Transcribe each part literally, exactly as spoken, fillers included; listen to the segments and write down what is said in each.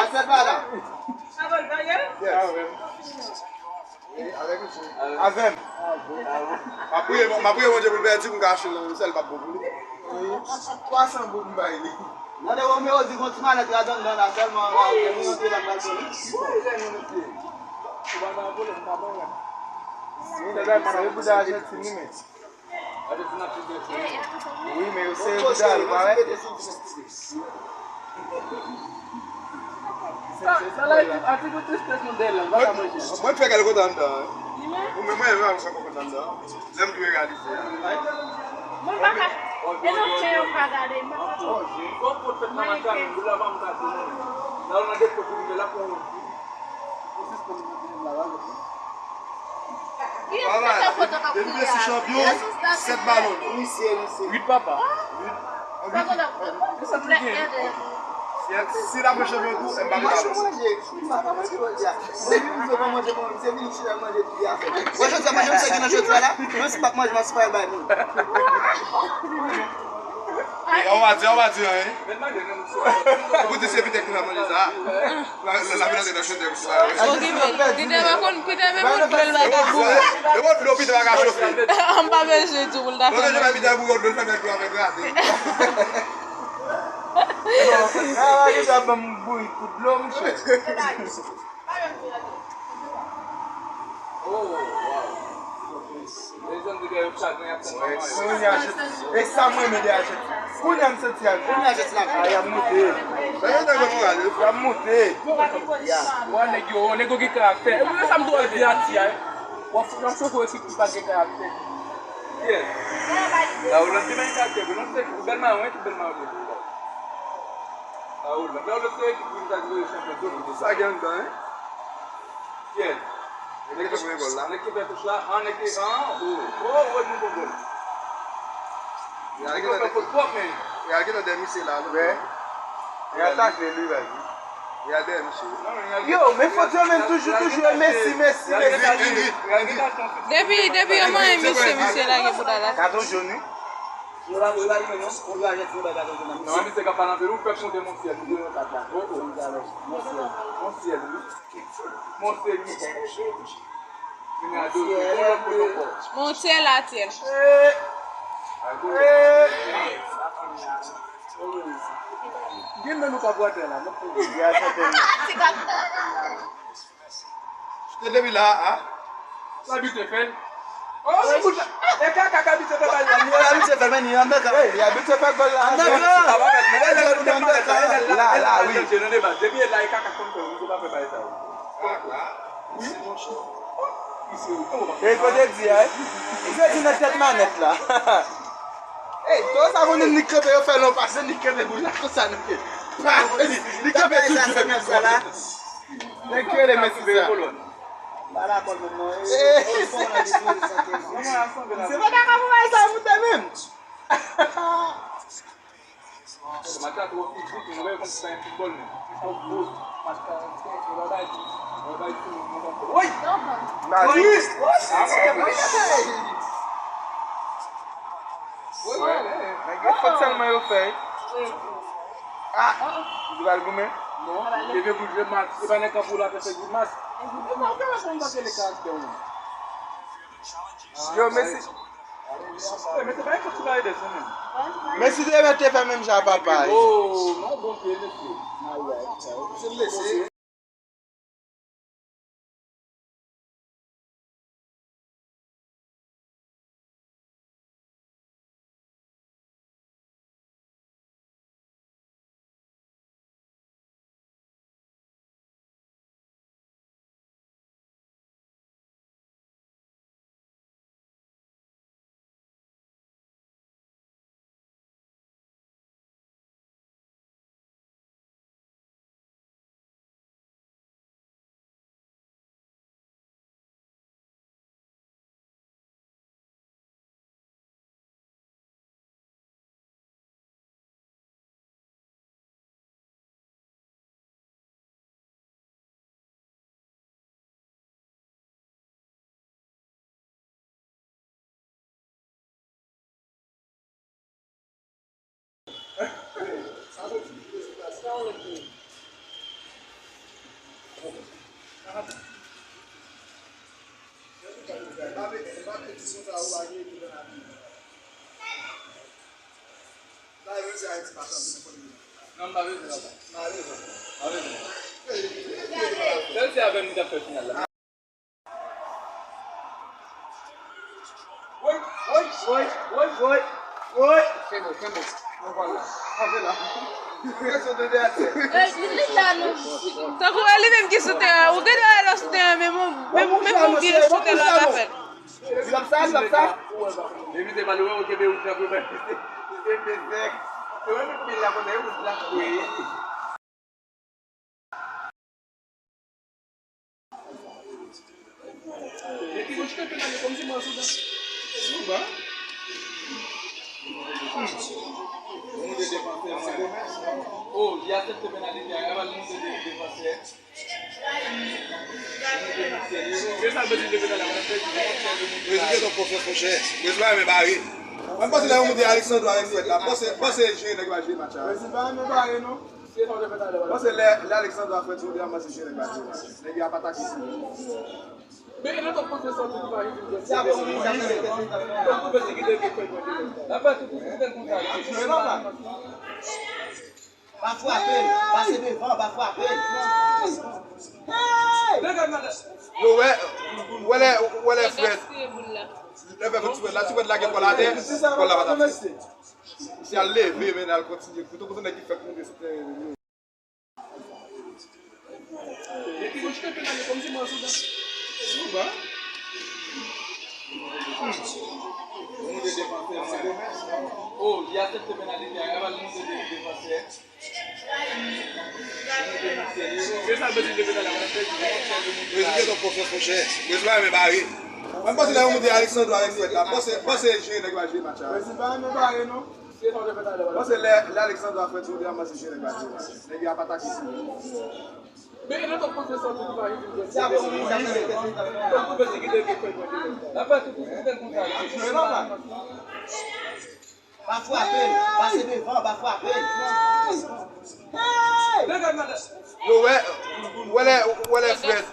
Asèl pa la. Avè m. M ap priye, m ap priye Bondye pou l pèdi, pou m ka achte l nan men sèl, l p ap bon pou li. Twa san goud m bay li. Mande Romeo di gon ti malèt ladan l la sèlman, la, ke nou rantre la pral pran li. Wi, men yo se bouda Ajantin, wi, men. Wi, men yo se bouda, wi, pa wè? Mwen fè kèl kontan anndan, wi. Ou menm, mwen, mwen, mwen fè kèl kontan anndan. Lè m tou reyalize a. Mwen pa ka. E nan chen yo pa gade, m pa ka. Bon, bon, fòt fèt nan machann, boul la pa m ka di non. La ou nan defo pou m la pou ou. Ou sispann mande m la, la. Depi Messi chanpyon, sèt balon dò. Uit papa. Si l ap chanpyon tou, Mbappé pa pase. Mwen jodi a manje mwen, se vini chita manje pi a. Mwen jodi a manje mwen se ki nan jodi a la. Mwen si pa manje mwen si pa bay moun. An va di, an va di anyen. Ou di se pitèk ki fè manje sa. La, la, la vin antre nan chotè pou sa. Okipe l. Pita pa konn, Pita menm yon dlo l pa ka bouyi. E bon dlo Pita pa ka chofe. M pa bezwen di w pou l ta fè manje. Pita bouyi dlo l fè dlo avèk rate. Ala Pita ban m bouyi kout dlo, monchè. Oh, wow. Lèzòm de gè yo chagren ap tann manman yo. Kounye a, e sa m renmen de Ajantin. Kounye a m santi a. Kounye a Ajantin ap. A, y ap moute. Y ap moute. Wè nèg yo, nèg yo gen karaktè. E pou sa m dwe di Ayiti a. W ap fout nan chofè ekip ki pa gen karaktè. Yes. La Hollande te bay karaktè, non se ou bèl mayon, wi, tout bèl mayon. La Hollande, la Hollande se ekip ki ta dwe chanpyon. Sa gen anndan, hein? Yes. Nèg ki fè touch la, nèg ki fè touch la, an nèg ki an, o, o, o, nou bon gòl. Nèg yo fè fot twòp, men. Real gen nan dèyè misye la, non? Real takle li, baz. Real dèyè misye. Yo, men fot yo menm toujou, toujou, e Messi, Messi, Messi. Depi, depi yo manyen misye, misye lage bouda la. Katon jòn, wi. Yo pa, yo pa limen non. Kontre Ajantin yo bay katon jòn nan. Non, misye k ap pale anpil, ou fè konte monsyèl, li de yon kat la. Oh, oh. Monsyèl. Monsyèl, wi. Monsyèl, wi. Monsyèl. Yon lòt kote ankò. Monsyèl, atyèl. Eh. Ay, kote. Eh. Gen nan nou k ap wate la, non? Ti kat. Chute depi la a. Sa Bite fè? Oh, se bout la. E kaka k Bite fè bal la. Li abitye fè, men li anndan kan. Li abitye fè gòl la anndan kan. La, la, wi. Depi e la, e kaka konn fè, ou pa fè bagay sa yo. Wi. E kote di a, wi. Ou se di nan tèt manèt la. Ey, to sa konnen li kanpe, yo fè lon pase, li kanpe bouch la konsa, li kanpe tout jwèt. Nèg ki rele Messi sa. Ba la kòl menm non. Eh. Se pa kaka pou bay sa moute menm. Match la twò fizik, mwen wè konn se pa yon foutbòl menm. Woy! Woy! Nèg yo fòt sèlman yo fè. Ah! Li pral goumen? Non, li leve pou jwe match. Se pa nèg k ap woule ap fè grimas. Yo, Messi. Messi te mèt te fè menm jan a papa li. Oh, non, bon pye, mesye. Non, m pa bezwen, papa. M pa bezwen. M pa bezwen. Sèl se avè m li t ap fè final la. Woy, woy, woy, woy, woy, woy. Kenbe, kenbe. Mwen pral la. Kanpe la. Kesyon de teyat. Tankou e li menm ki sou teren an. Ou gen dwa wè l sou teren an, men bon, men, men bon, byen sou teren an, pa fè l. Li p ap sa, li p ap sa. Depi se pa nou wè, ou kenbe ou kanpe, men se, se bezèk. Se wè nou pil la konsa, e ou la. Wi. Epi mwen chita penalite kòmsi mwen sou ban. Sou ban? Hmm. Ou monte defansè, mwen. Oh, li aksepte penalite a, epi li monte de-, defansè. Brezil gen twòp konfyans, monchè. Brezil pa renmen bare. Mwen panse lè yo monte Alexandro avèk Fred la, panse, panse jere nèg yo al jere match la. Brezil pa renmen bare, non. Panse lè, lè Alexandro a Fred sou devan, panse jere nèg yo al jere match la. Nèg yo ap atake. Men e nan twòp konfyans sa tou ki pa rive. Sa bon, sa bon. Twòp konfyans ki te gen Fred. L ap fè tout, tout, tout konsa. Jwe, papa. Pa frape l, pase devan, pa frape l. Yo wè, wè lè, wè lè Fred. Lè fè ti Fred la, ti Fred lage kò l atè, kò l la pa t ap fè. Si al leve, men al kontinye. Kouto kouto nèg ki fèk monte sou teren yo. Epi mwen chita penalite kòmsi mwen sou ban. Sou ban? Hmm. Ou monte defansè, mwen. Oh, li aksepte penalite a, epi li monte de-, defansè. Brezil gen twòp konfyans, monchè. Brezil pa renmen bare. Mwen panse lè yo monte Alexandro avèk Fred la, panse, panse jere nèg yo al jere match la. Brezil pa renmen bare, non. Panse lè, lè Alexandro a Fred sou devan, panse jere nèg yo al jere match la. Nèg yo ap atake. Men e nan twòp konfyans sa tou ki pa rive. Sa bon, sa bon. Twòp konfyans ki te gen Fred. L ap fè tout, tout, tout konsa. Jwe, papa. Pa frape l, pase devan, pa frape l. Yo wè, wè lè, wè lè Fred.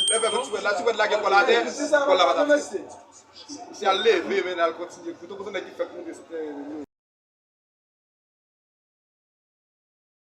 Lè fè ti Fred la, ti Fred lage kò l atè, kò l la pa t ap fè. Si al leve, men al kontinye. Kouto kouto nèg ki fèk monte sou teren yo.